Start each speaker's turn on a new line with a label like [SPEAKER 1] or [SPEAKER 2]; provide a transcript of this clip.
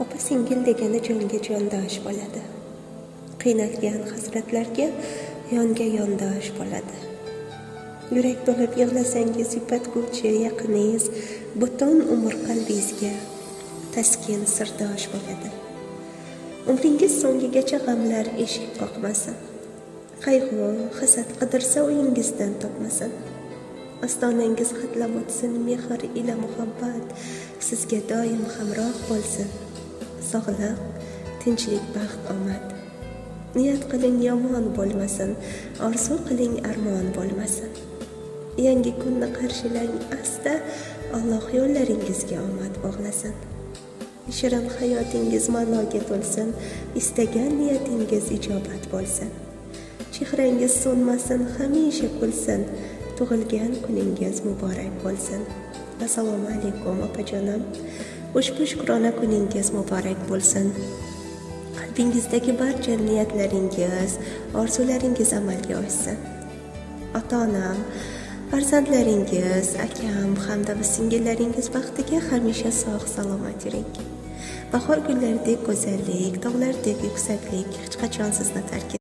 [SPEAKER 1] Opa-singil degani jonga jondosh bo'ladi. Qiynalgan hasratlarga yonga yondosh bo'ladi. Yurak to'lib yig'lasangiz yupatguvchi yaqiningiz butun umr qalbingizga taskin sirdosh bo'ladi. Umringiz so'ngigacha g'amlar eshik qoqmasin. Qayg'u, hasad qidirsa uyingizdan topmasin. Ostonangiz hatlab o'tsin mehr ila muhabbat, sizga doim hamroh bo'lsin. Sog'liq, tinchlik, baxt, omad. Niyat qiling yomon bo'lmasin, orzu qiling armon bo'lmasin. Yangi kunni qarshilang asta, Alloh yo'llaringizga omad bog'lasin. Shirin hayotingiz ma'noga to'lsin, istagan niyatingiz ijobat bo'lsin. Chehrangiz so'nmasin, hamisha kulsin. Tug'ilgan kuningiz muborak bo'lsin. Assalomu alaykum opajonim. Ushbu shukrona kuningiz muborak bo'lsin. Qalbingizdagi barcha niyatlaringiz, orzularingiz amalga oshsin. Ota-onam, farzandlaringiz, akam hamda singillaringiz baxtiga hamisha sog' salomat yuring. Bahor gullaridek go'zallik, tog'lardek yuksaklik hech qachon sizni tark